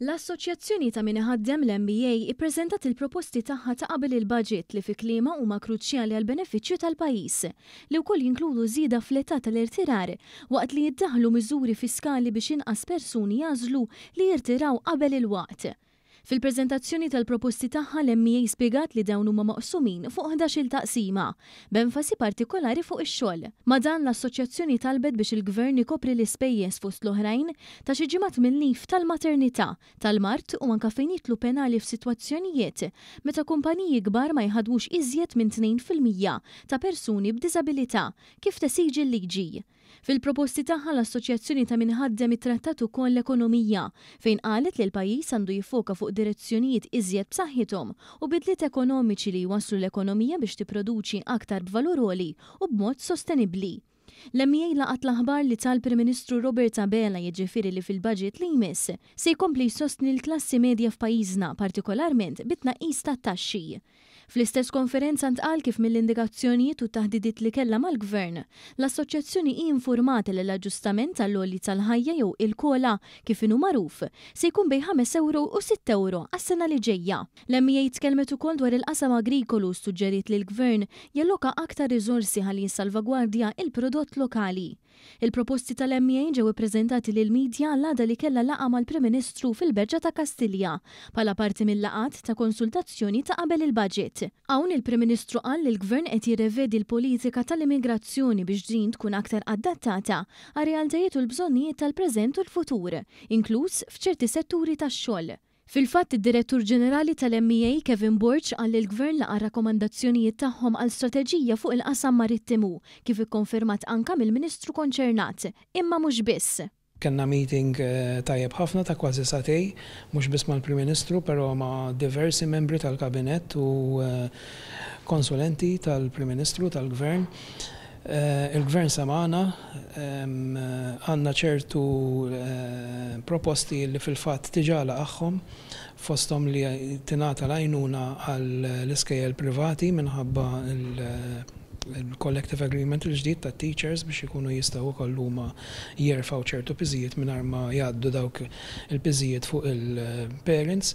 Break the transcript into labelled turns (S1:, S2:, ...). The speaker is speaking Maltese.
S1: L-Assoċjazzjoni ta' Min Iħaddem, l-MEA, ippreżentat il-proposti tagħha ta' qabel il-budget li fi kliemha huma kruċjali għall-benefiċċju tal-pajjiż, li wkoll jinkludu żieda fl-età tal-irtirar waqt li jiddaħħlu miżuri fiskali biex inqas persuni jagħżlu li jirtiraw qabel il-waqt. Fil-preżentazzjoni tal-proposti tagħha l-MEA spjegat li dawn huma maqsumin fuq 11-il taqsima, b'enfasi partikolari fuq ix-xogħol. Ma' dan l-assoċjazzjoni talbet biex il-Gvern ikopri l-ispejjeż fost l-oħrajn ta' xi ġimgħat mil-leave tal-maternità, tal-mard u anke fejn jidħlu penali f'sitwazzjonijiet meta kumpaniji kbar ma jħaddmux iżjed minn 2% ta' persuni b'diżabilità kif tesiġi l-liġi. Fil-proposti tagħha l-Assoċjazzjoni ta' Min Iħaddem ittrattat ukoll l-ekonomija, fejn qalet li l-pajjiż għandu jiffoka fuq direzzjonijiet iżjed b'saħħithom u bidliet ekonomiċi li jwasslu l-ekonomija biex tipproduċi aktar b'valur għoli u b'mod sostenibbli. L-MEA laqgħet l-aħbar li ta l-Prim Ministru Robert Abela jiġifieri li fil-budget li jmiss se jkompli jsostni l-klassi medja f'pajjiżna partikolarment bit-tnaqqis tat-taxxi. Fl-istess konferenza ntqal kif mill-indikazzjonijiet u t-taħdidiet li kellha mal-Gvern, l-Assoċjazzjoni hi infurmata li l-aġġustament għall-għoli tal-ħajja jew il-COLA kif inhu magħruf, se jkun bejn €5 u €6 għas-sena li ġejja. L-MEA tkellmet ukoll dwar il-qasam agrikolu u ssuġġeriet li l-Gvern jalloka aktar riżorsi ħalli jissalvagwardja il-prodott lokali. Il-proposti tal-MEA ġew ippreżentati lill-midja l-għada li kellha laqgħa mal-Prim Ministru fil-Berġa ta' Kastilja bħala parti mil-laqgħat ta' konsultazzjoni ta' qabel il-budget. Hawn il-Prim Ministru qal li l-Gvern qed jirrevedi l-politika tal-immigrazzjoni biex din tkun aktar adattata għar-realtajiet u l-bżonnijiet tal-preżent u l-futur, inkluż f'ċerti setturi tax-xogħol. Fil-fatt, id-Direttur Ġenerali tal-MEA, Kevin Borg, qal li l-Gvern laqa' r-rakkomandazzjonijiet tagħhom għal strateġija fuq il-qasam marittimu, kif ikkonfermat anka mill-Ministru konċernat. Imma mhux biss.
S2: Kellna meeting tajjeb ħafna ta' kważi sagħtejn, mhux biss mal-Prim Ministru, però ma' diversi membri tal-Kabinett u konsulenti tal-Prim Ministru, tal-Gvern. Il-Gvern semagħna, għandna ċertu proposti li fil-fatt diġà laqagħhom, fosthom li tingħata l-għajnuna għall-iskejjel privati minħabba l-collective agreement il-ġdid tat-teachers biex ikunu jistgħu wkoll huma jerfgħu ċertu piżijiet mingħajr ma jgħaddu dawk il-piżijiet fuq il-parents.